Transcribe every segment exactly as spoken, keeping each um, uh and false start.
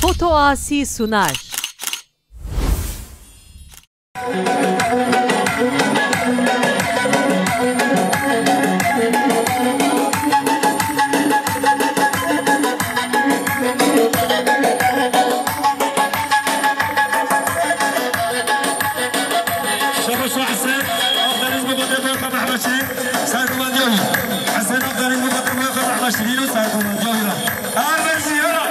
Foto Asi sunar. Şebaşo Hesen Akdeniz bi xatirê Boya Xwe Mehmet Şirîn sergomandiya wî. Hesen Akdeniz bi xatirê Boya Xwe Mehmet Şirîn û sergomandiya wî re. Her bir ziyara.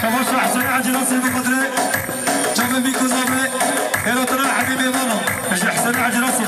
Şebaşo Hesen Hacî Nasir bi xatirê çavên vî ku zabe hêlatira hemî mêvanan. Ji Hesen Hacî Nasir.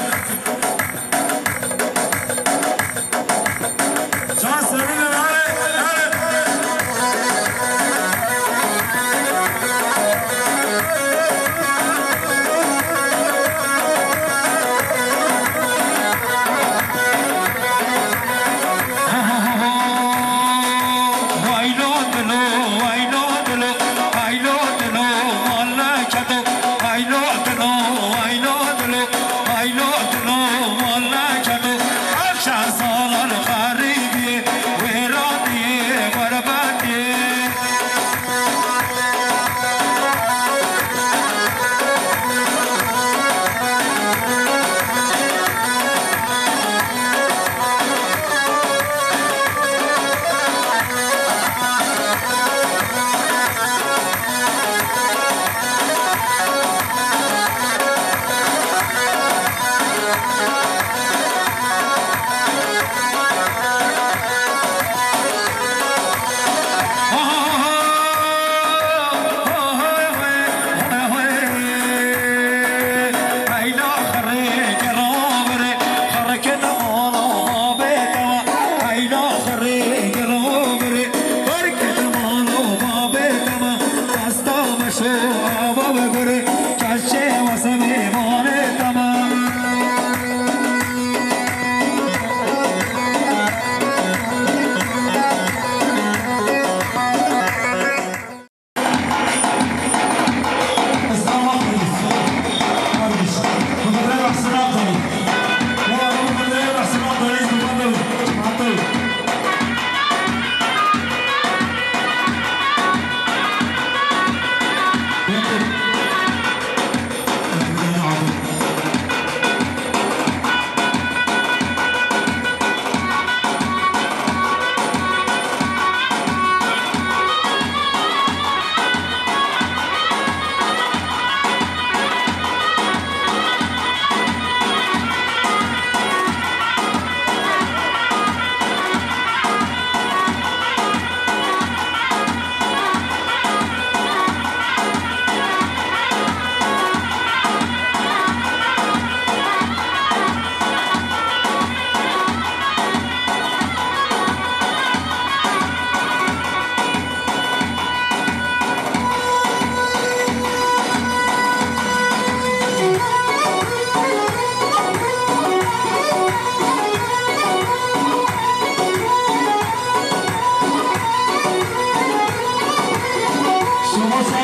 Şebaşo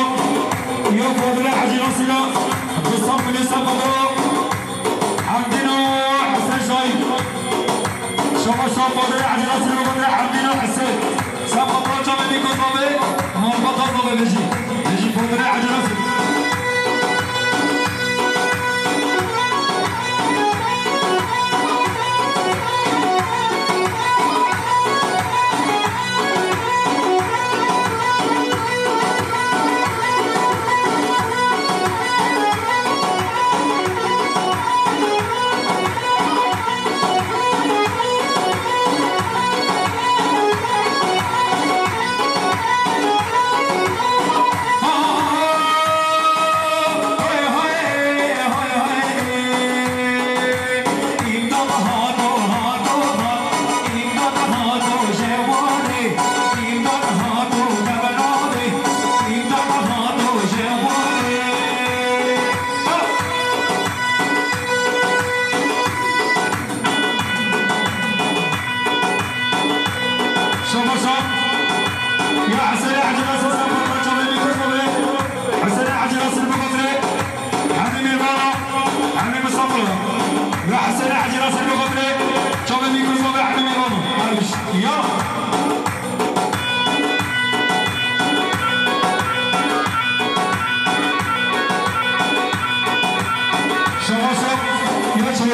Fadilê Hecî Nasîra, du sed milyon sefero. Hemdîn û Hesen Şahî. Şebaşo Fadilê Hecî Nasîr û Fadilê Hemdîn û Hesen. Sefero çavê Nîko Zavê, malbata Zavê vejî. Vejî Fadilê Hecî Nasîr.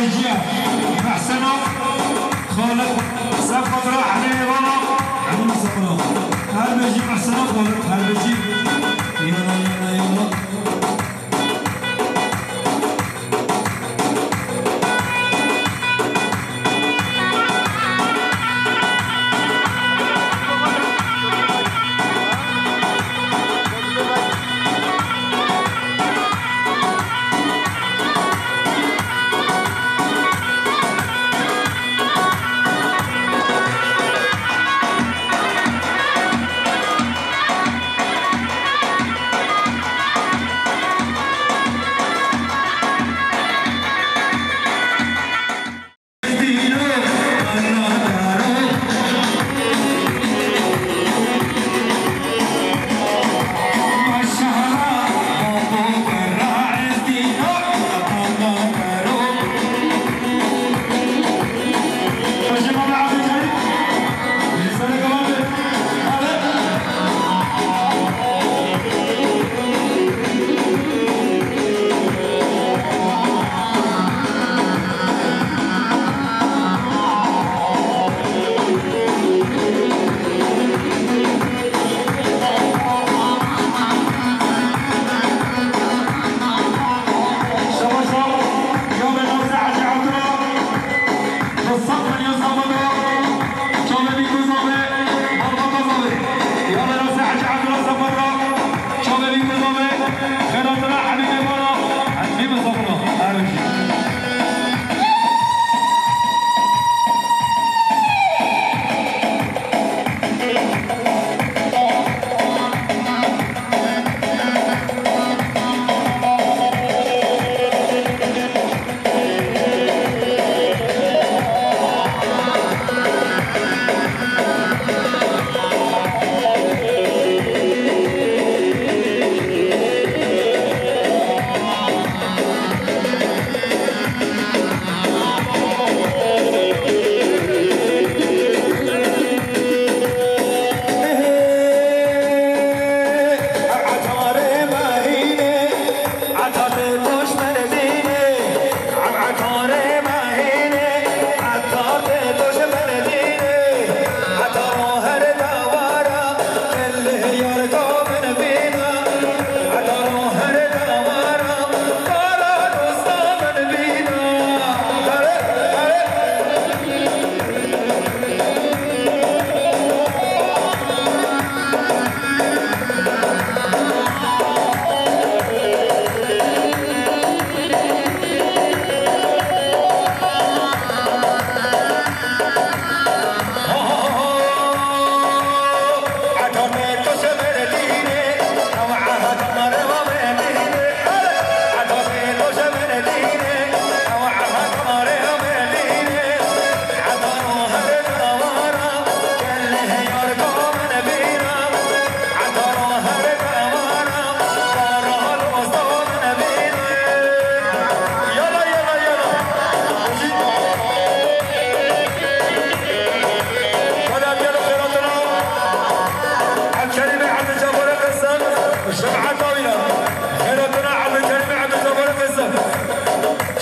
Mehseno, Xalid, Sefqat Rahmê Vana, Emin Sefqat. Her bêjî Mehseno, Xalid, her bêjî. Yana, yana, yana.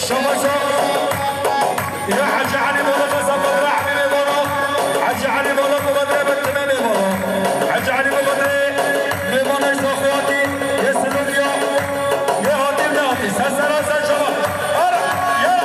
Şemaşa. Ya Hacı Ali Bala Kasap Bedre Hamî Bala, Hacı Ali Bala Bedre Bedre Bala, Hacı Ali Bala Bedre Bala Zaxwati, Yesinok ya, ya Hatim Dati, Sesera Saçava, ara, ya.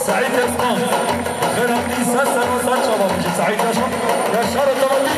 Saîd Esma. Xêr hatî, ser ser û ser çava bijî. Saîd Yaşar. Yaşar Otomobil.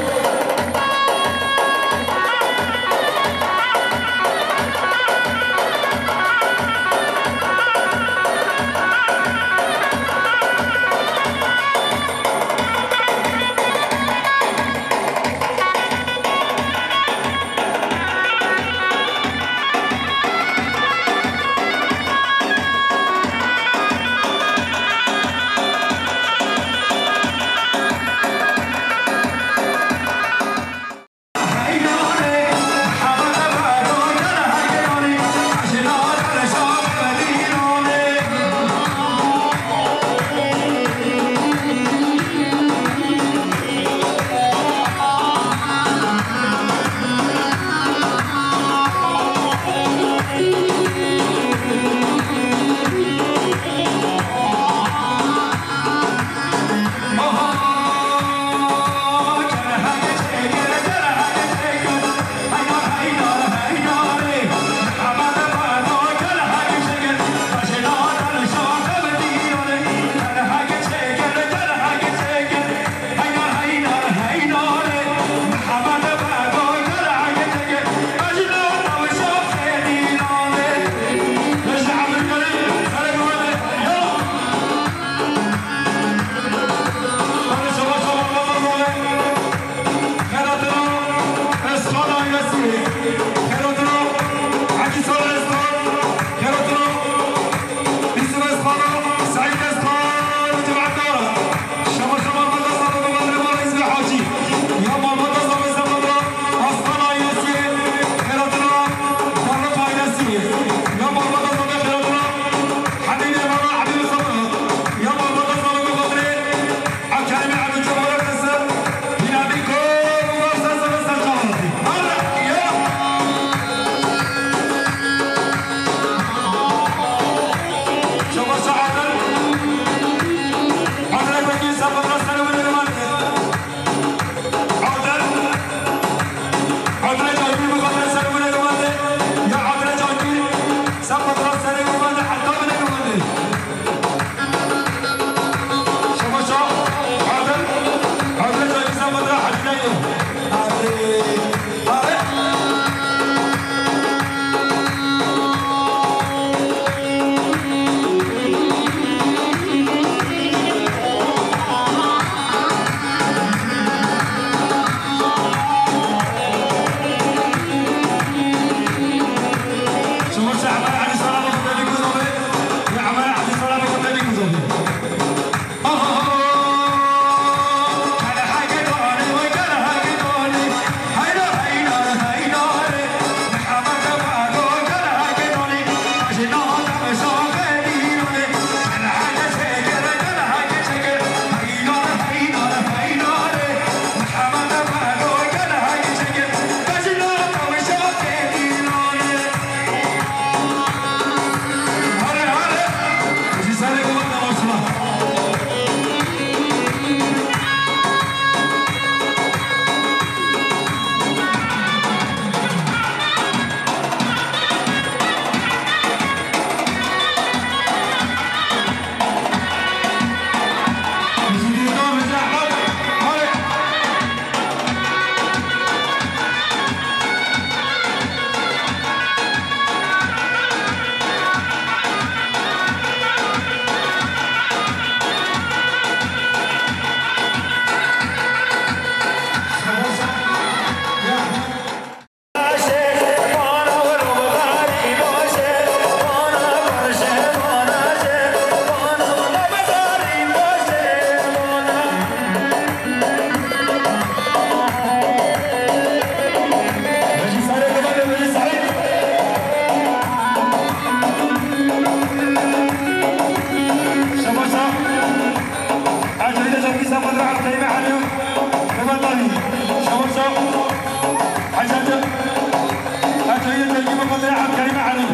Abdülkerim Ali.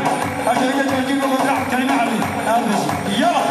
Abdülkerim Ali. Abdülkerim Ali. Yalla.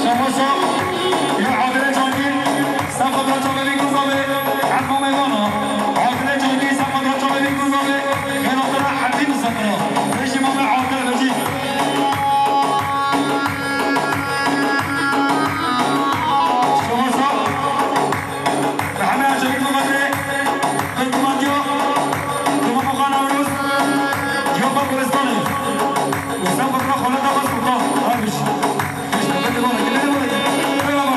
Şamaşa ya Adile Cangî, Sefadra Çavê Vî Kuzavê, Elma Mêvana. Adile Cangî, Sefadra Çavê Vî Kuzavê, Xêratira Hemî Misafira. Vejî mame Adile vejî. Şamaşa. Mehmet Çelik Mukaddê, Kırkuma Diyo, Kırkuma Mukan Avrus, Diyo Kırgızistan'ı. Usta Kırkuma Hollanda Kırkuma, Arbiş. İşte, hadi bana, hadi bana, hadi bana.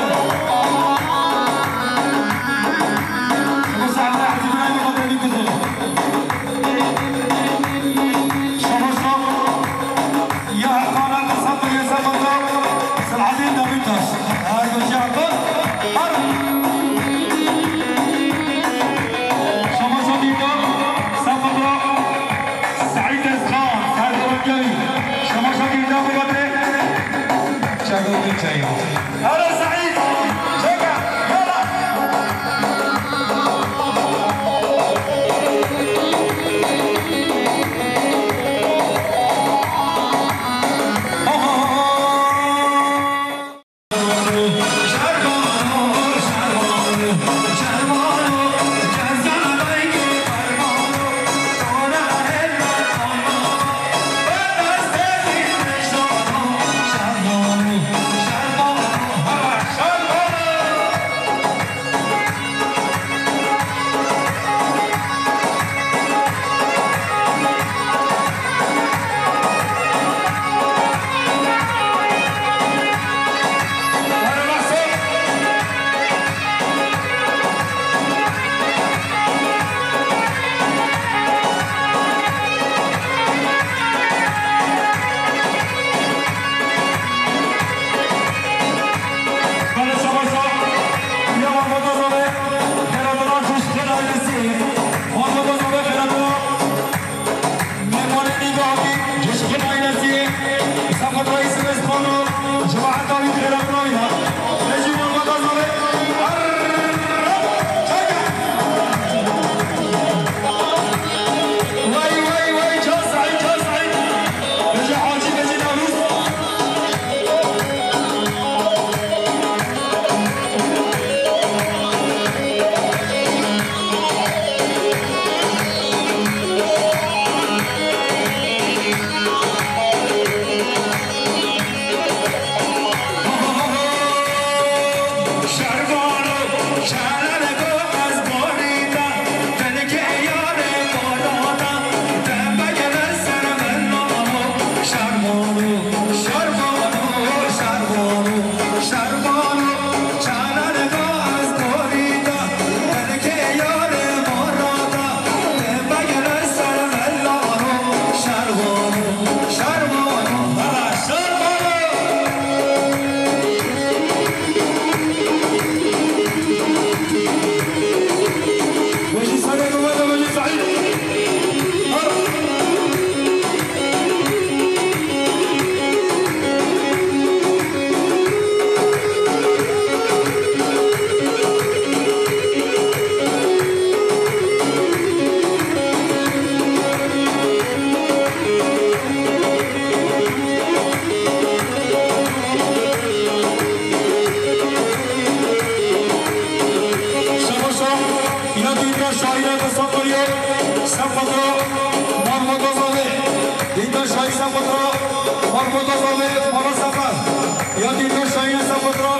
Bu sahne Hacı İbrahim Mukaddê bir kızı. Şamaşa. Ya Erkan, Erkan, Sabri, Sabri, Selahattin Demirtaş. Her gece Erkan, her. Şamaşa Dîda, Sabri, Saîd Ezkan, Serdar Gevî. Şamaşa Dîda, Mugabe. Çago Gülçayı. Alo Saîd, çeka, yala. Sefetra, Markota Zavê, Mala Sefer. Ya Dîldar Şahîn Sefetra,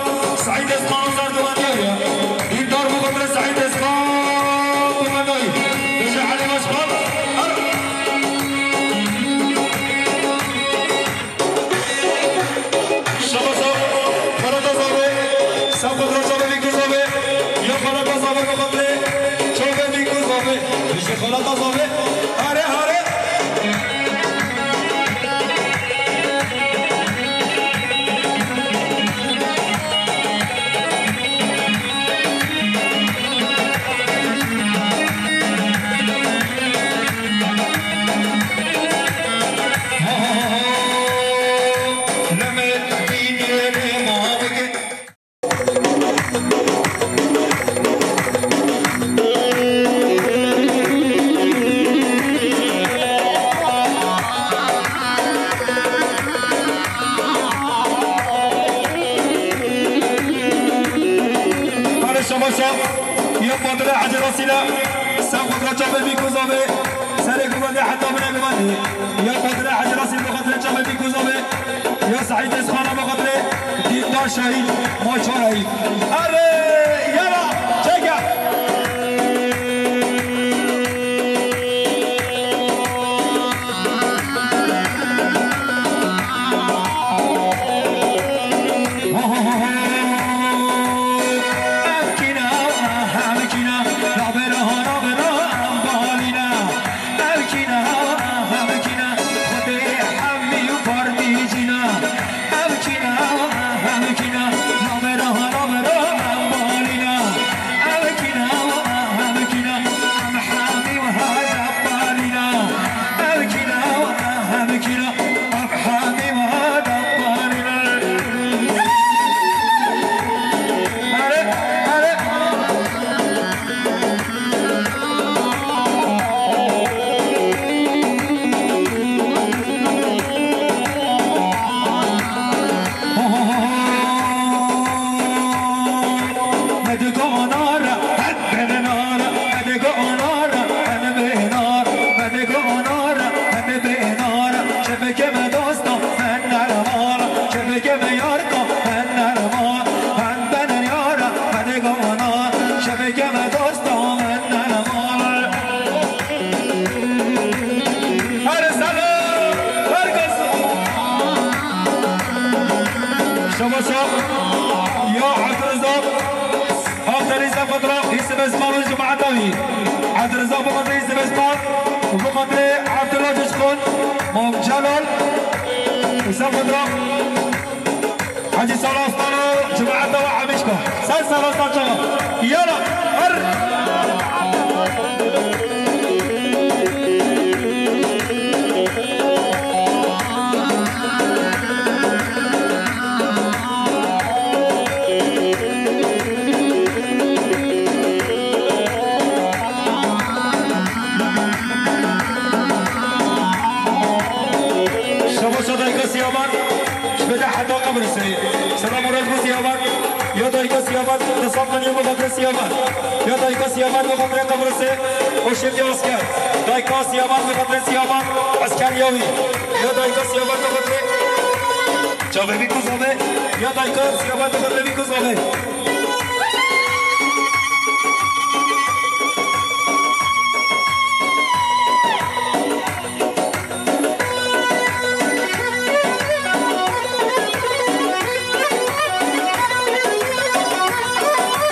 Seîd Eskan Zerdivaniya ya. Dîldar bi xatirê Seîd Eskan Duvendayî. Dişê Elî Başkan. Şabasa, Ferata Zavê, Sefetra Çavê Vîkû Zavê. Ya Ferata Zavê bi xatirê Çavê Vîkû Zavê. Dişê Ferata Zavê. Hare, hare. Hare şabaşa ya Badire Hacı Rasîla, sen xwe dira çavê Vîkû Zavê, serê guvendê heta binê guvendê. Ya Badire Hacı Rasîl bi xatirê çavê Vîkû Zavê. Ya Seîd Esxana bi xatirê Dîldar Şahîn, ma çarayî. Erê, yala, çeke. Ev kîna, ev kîna, nabera, nabera, em balîna. Ev kîna, ev kîna, Xwedê hemî û partî cîna. Ev kîna, ev kîna, nabera, nabera, em balîna. Ev kîna, ev kîna, em hemî wiha de balîna. Ev kîna, ev kîna, em hemî wiha de balîna. Erê, erê. Her sene, her kez. Şabaşa ya Abdurrezzak, Abdurrezzak Fatra, Yusuf Esman û cemaeta wî. Abdurrezzak bi xatirê Yusuf Esman û bi xatirê Abdullah Coşkun, Mam Celal, Yusuf Fatra. Hacî Sarastan û cemaeta we Emişka. Ser Sarastan çava. Yala, her. Şebaşa dayka Siyaban. Ji bide heta qebrisê. Selam û rêz bo Siyaban. Ya dayka Siyaban, di sed milyon bi xatirê Siyaban. Ya dayka Siyaban bi xatirê qebrisê. O şimdi asker. Dayka Siyaban bi xatirê Siyaban. Asker ya wî. Ya dayka Siyaban bi xatirê. Çavê Vîkû Zavê. Ya dayka Siyaban bi xatirê Vîkû Zavê.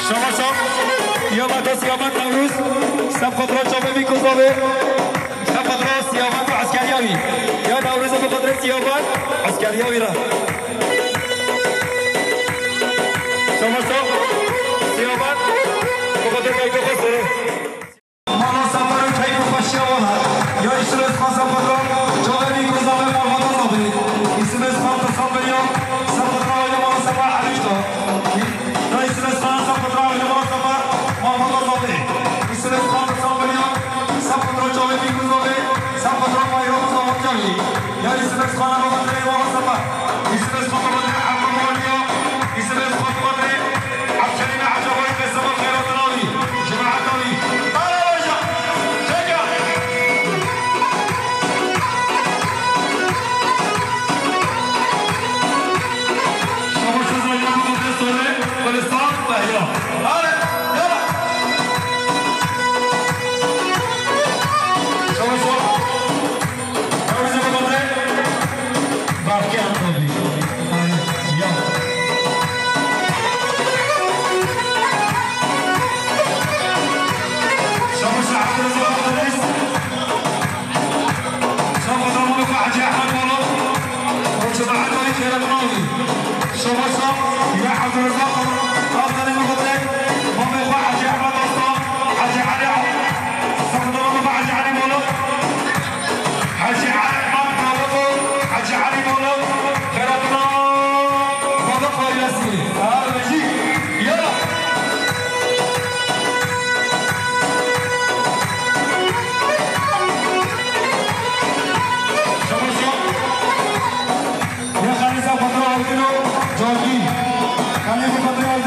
Şabaşa, ya Mete Siyaban Newruz, seb xatirê çavê Vîkû Zavê, seb xatirê Siyaban û eskeriya wî. Ya Newruz bi xatirê Siyaban, eskeriya wî re. Şabaşa, Siyaban, bi xatirê dayka xwe serê. Mala Sefer û keyf û xweşiya wan e. Ya Îsûl Esman Seferdan, çavê Vîkû Zavê, malbata Zavê. Îsûl Esman Tisal Beriya, Seferdan aile Mala Sefer Erişta. Ya Îsûl Esman Seferdan aile Mala Sefer, malbata Zavê. Îsûl Esman Tisal Beriya, Seferdan çavê Vîkû Zavê, Seferdan bayramı Zavê. Ya Îsûl Esman Seferdan aile Mala Sefer. Îsûl Esman Seferdan Erdoğan ya. Îsûl Esman Seferdan Abdülkerim Ecevayî, Qesema Xeyrat Navî, cemaeta wî. Ara veja! Çeka! Hecî Elî Mat Malik û Hecî Elî Malik, xeyratina Malik Faylesî. Erbejî, yala. Şabaş ya. Ya Xalîsa Xwedra Awdino, Cangî. Xalîsa Xwedra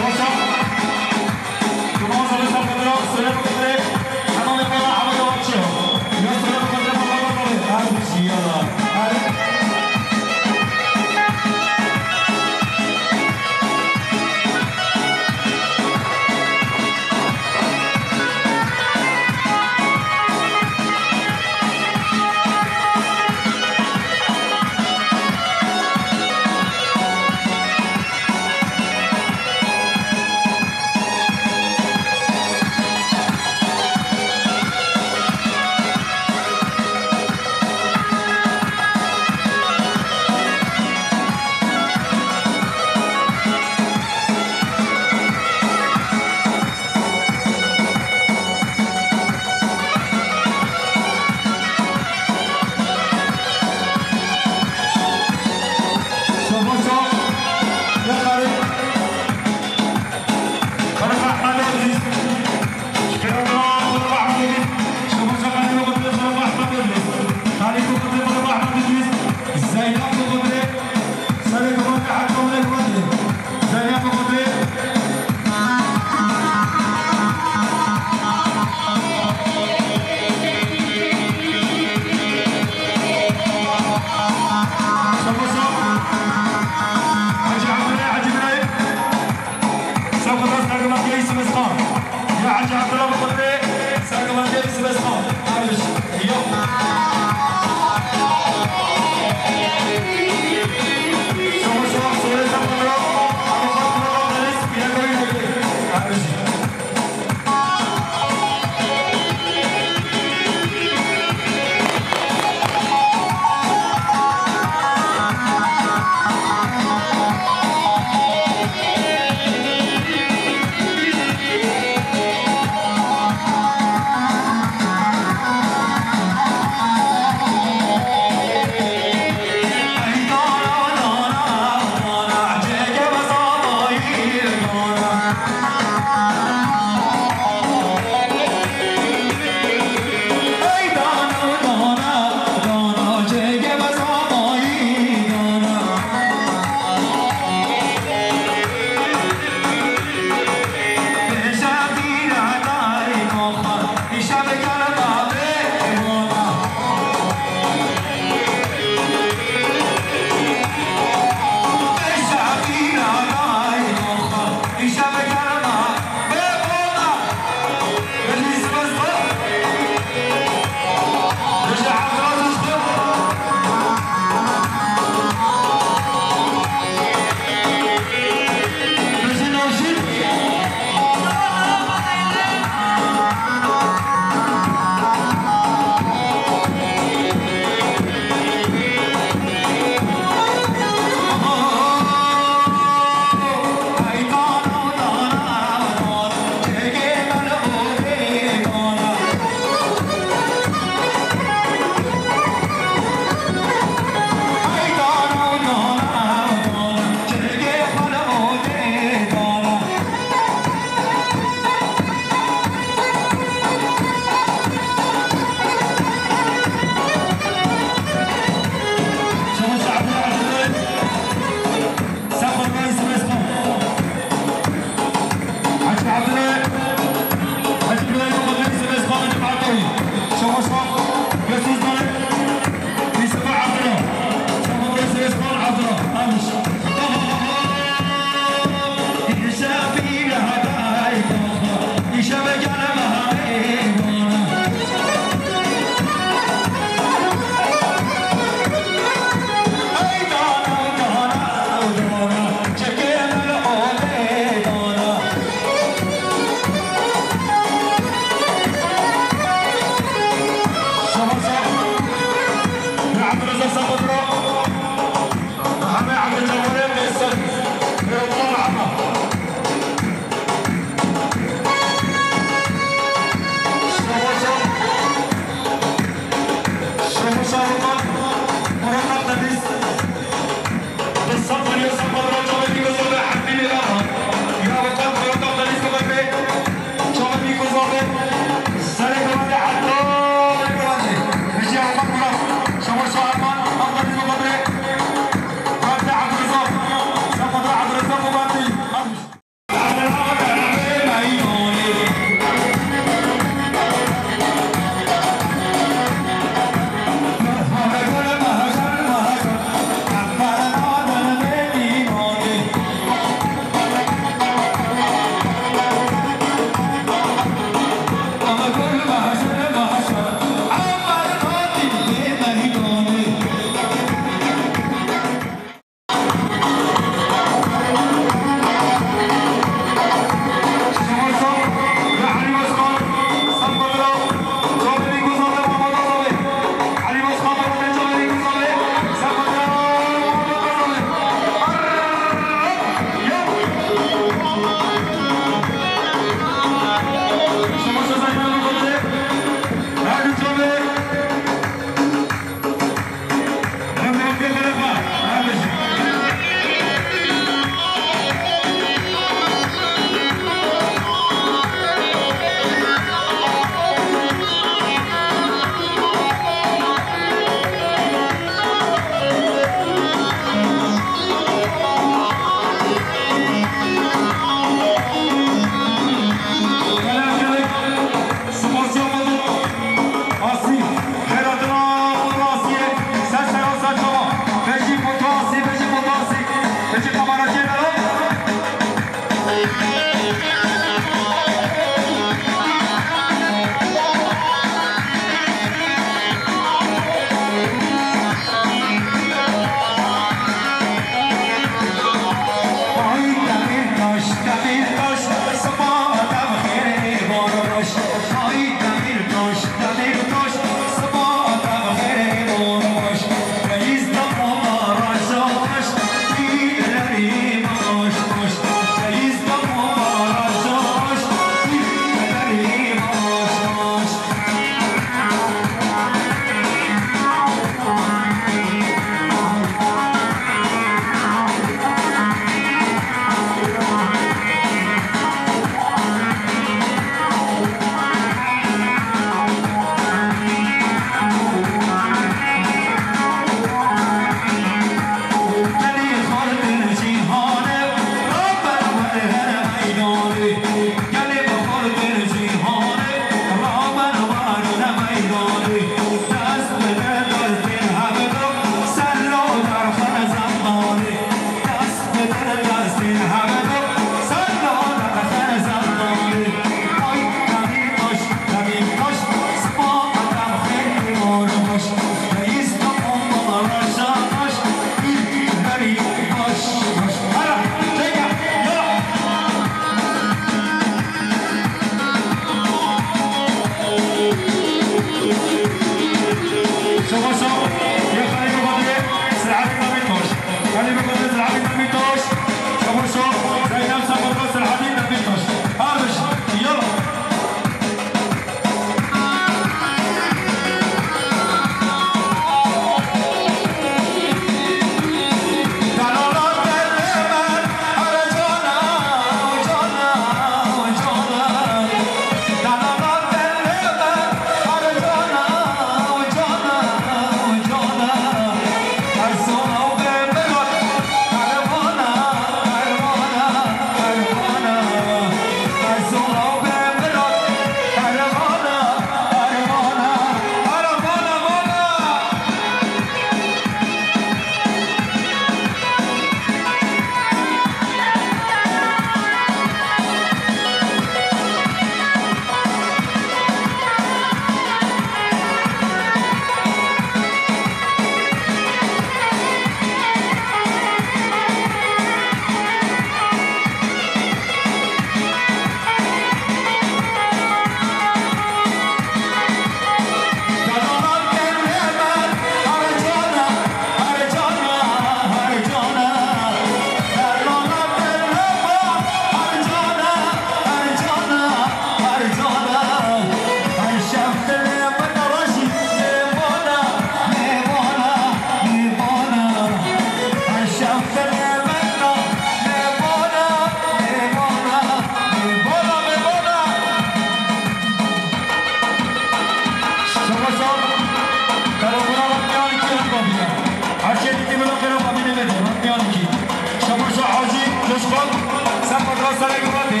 Serê Gubatê,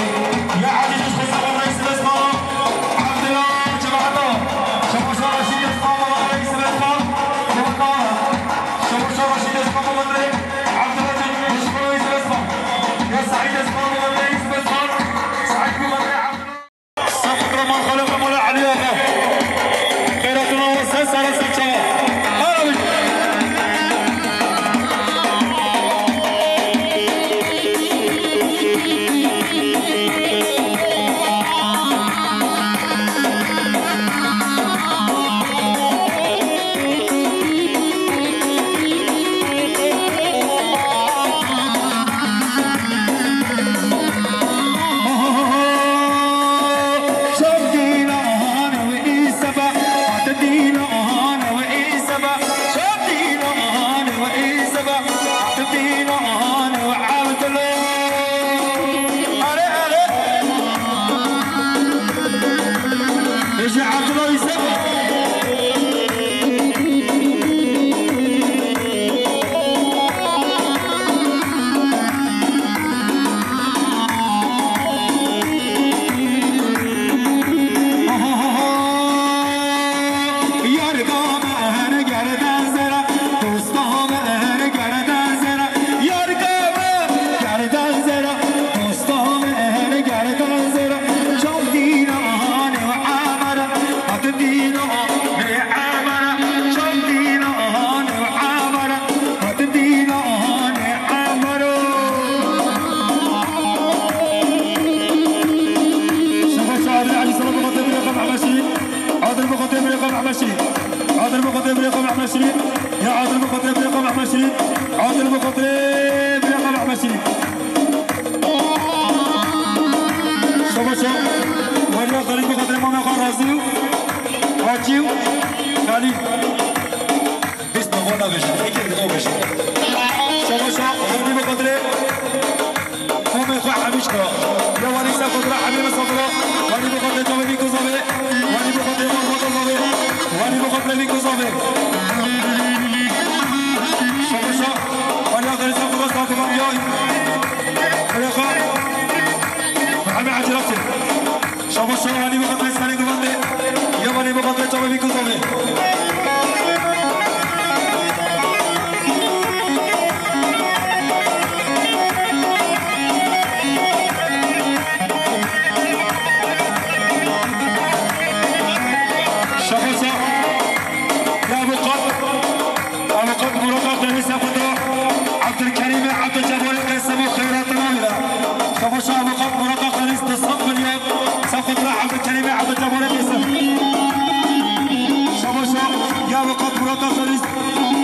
ya Elî Diştê Sevan Reîs Destpala, Abdullah Çebata, Şebaşa Reşîd Destpala Reîs Destpal, Gubatala, Şebaşa Reşîd Destpala Gubatê, Abdullah Diştê Reîs Destpal, ya Saîd Destpala Gubatê Reîs Destpal, Saîd Gubatê Abdullah. Sefra Mal Xaliq Mala Elî Axa. Xeyratuna wese sara serçava. Hara bin. Adil bi xatirê birê xwe Mehmed Şirîn. Adil bi xatirê birê xwe Mehmed Şirîn. Ya adil bi xatirê birê xwe Mehmed Şirîn. Adil bi xatirê birê xwe Mehmed Şirîn. Şabaşa. Weriya Xelîl bi xatirê mamê xwe Razî û Hacî û Xelîl. Bîst bi xwe nabêjin. Eke bi xwe bêjin. Şabaşa. Weriya bi xatirê Komê xwe hemî ji xwe. Ya wanî ser xwe bira hemî misafira. Wanî bi xwe tê çavê vî ku zavê. Wanî bi xwe tê xwe ku zavê. Wanî bi xwe tê vî ku zavê. Şabaşa. Wanî ya xerî ser xwe bas hativan yay. Xerê xwe. Hemî ecrasê. Şabaşa wanî bi xwe tê serê guvandê. Ya wanî bi xwe tê çavê vî ku zavê. Şabaşa. Ya avukat. Avukat Murat Akdeniz Sefada. Abdülkerim Abdülcabbar'ın Qesim û xeyratına göre. Şabaşa avukat Murat Akdeniz, di sed milyon. Sefada Abdülkerim Abdülcabbar'ın Qesim. Şabaşa ya avukat Murat Akdeniz.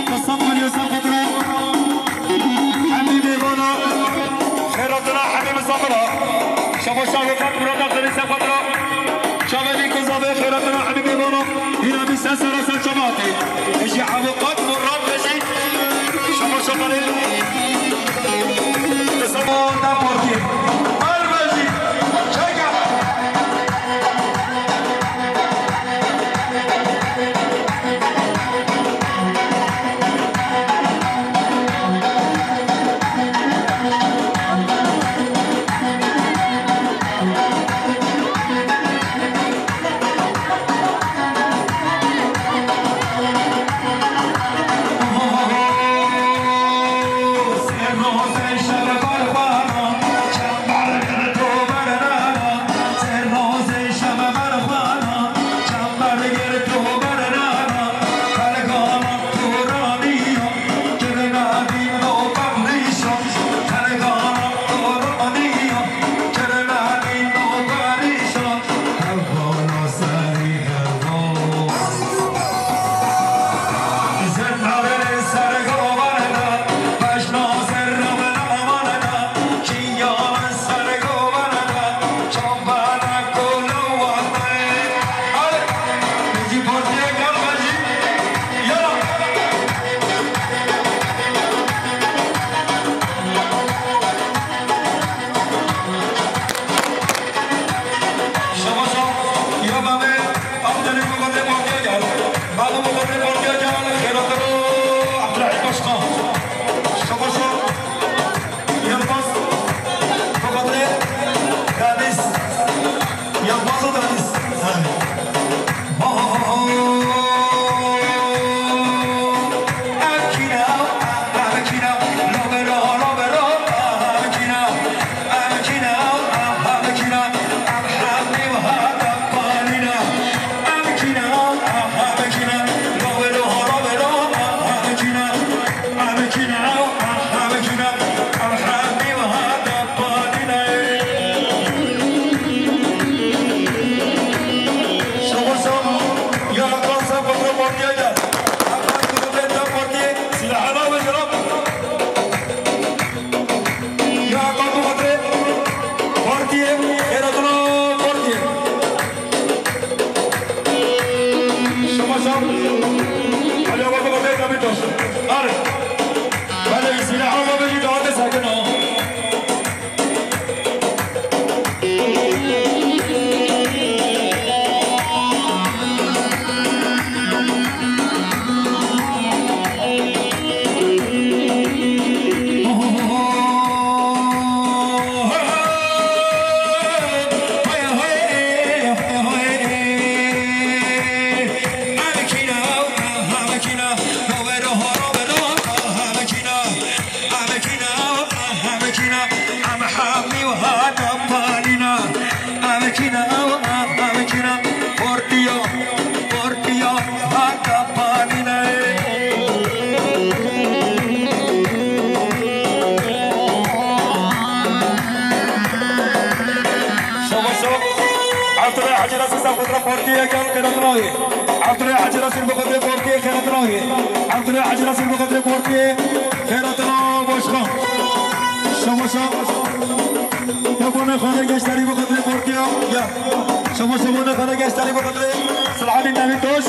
Di sed milyon sefada. Hemî mêvana, xeyratına hemî misafira. Şabaşa avukat Murat Akdeniz sefada. Çavê vî ku zavê xeyratına hemî mêvana. Hîna bî ser sera ser çavatê. Ji avukat Murat Reşîd. Şabaşa xalê. Sefada portî. Armejî. Çeka. Abdullah Hacı Nasir, saf kontra partiye gel, xêratina wî. Abdullah Hacı Nasir, bi xatirê partiye, xêratina wî. Abdullah Hacı Nasir, bi xatirê partiye, xêratina başkan. Şamaşa. Yabanê xanê gençlerî bi xatirê partiye, ya. Şamaşa, yabanê xanê gençlerî bi xatirê Selahaddin Demirtaş.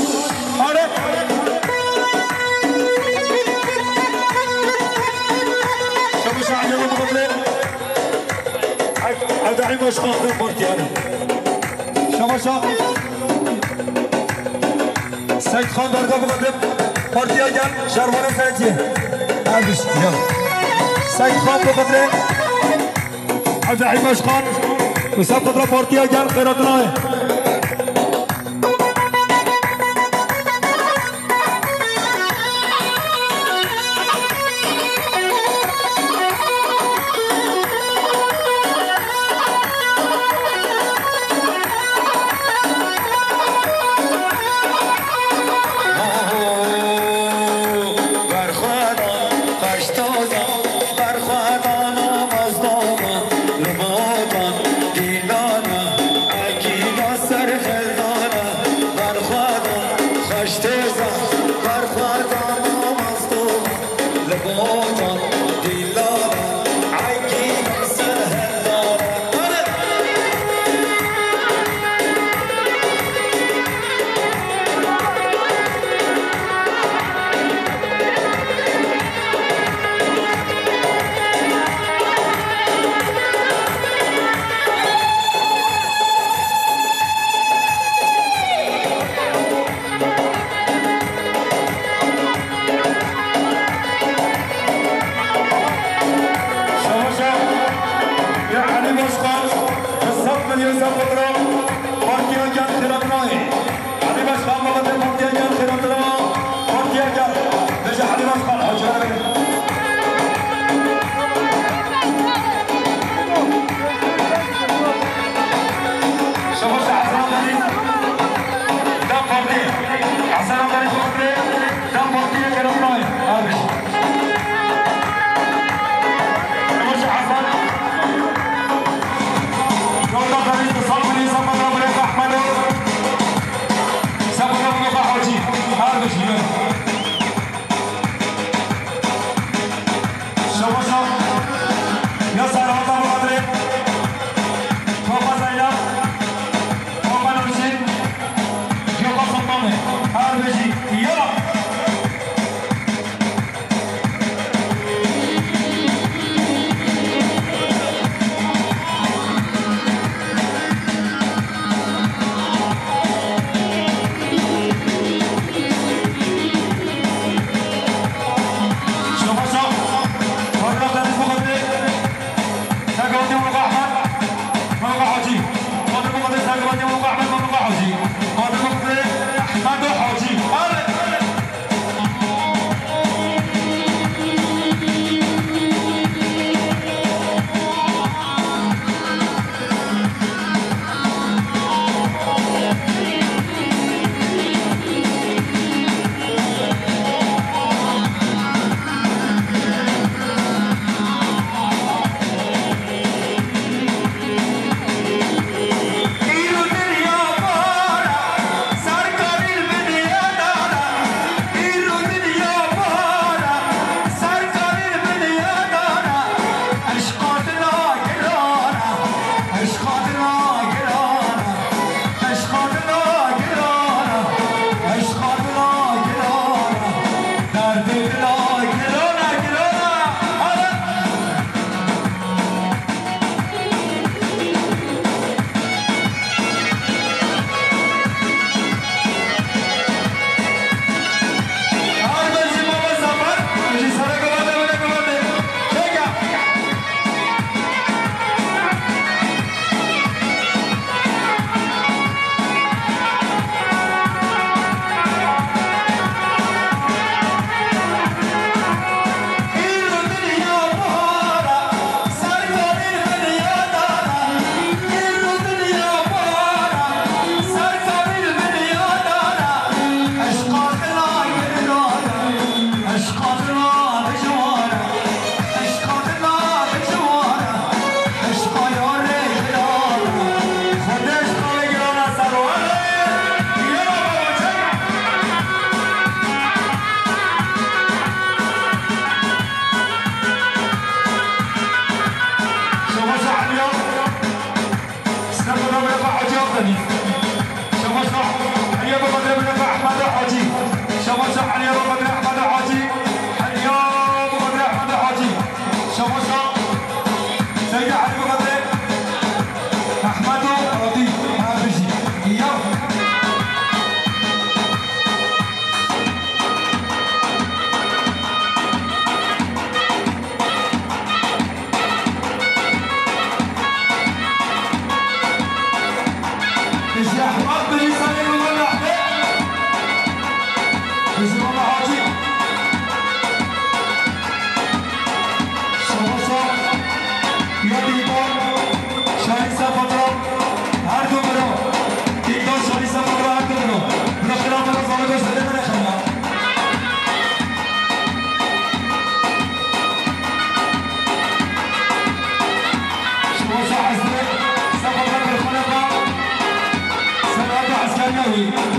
Hadi. Şamaşa, Hacı Nasir, bi xatirê Ev-, Evdahî Başkan, bi partiye. Şamaşa. Seyîd Xan, derga bixatirê partiya gel, şervana Seyîdiyê. Erdiş, gel. Seyîd Xan bixatirê Evdahî Başkan. Wisa xatirê partiya gel, xêratina ye. Şamaşa, ya Elî Başkan, sed milyon sed xatirê partiya gel, xêratina ye. Elî Başkan, bi xatirê partiya gel, xêratina partiya gel. Bêje Elî Başkan, hocalar. Şamaşa Hasan Atanî, DEM Partî. Hasan Atanî, DEM Partî, xêratina ye. Abi. Şamaşa Hasan. Yolda Deniz, Salmini, Sabah Abdullah Ahmedov. Sabah Abdullah Hacı. Abi. Şemaşa Elî bi qedrê Mureba Hacî. Şemaşa Elî bi qedrê Mureba Ehmeda Hacî. Şemaşa Elî bi qedrê Ehmeda Hacî. Elî bi qedrê Ehmeda Hacî. Şemaşa Seyda Elî bi qedrê Ehmeda Hacî. Ha, bijî. Ya. Bijî Ehmed, bijî Selîm, bijî Mehmet. Bijî Mehmet Hacî. Şabaş. Ya Dîldan, Şahîn Sefatra, her du miro. Dîldan, Şahîn Sefatra, her du miro. Bira xêra bira zalika zêde nexemla. Şivaşa Hesrê, Sefatra Birxaneka, Serhata Eskerîya wî.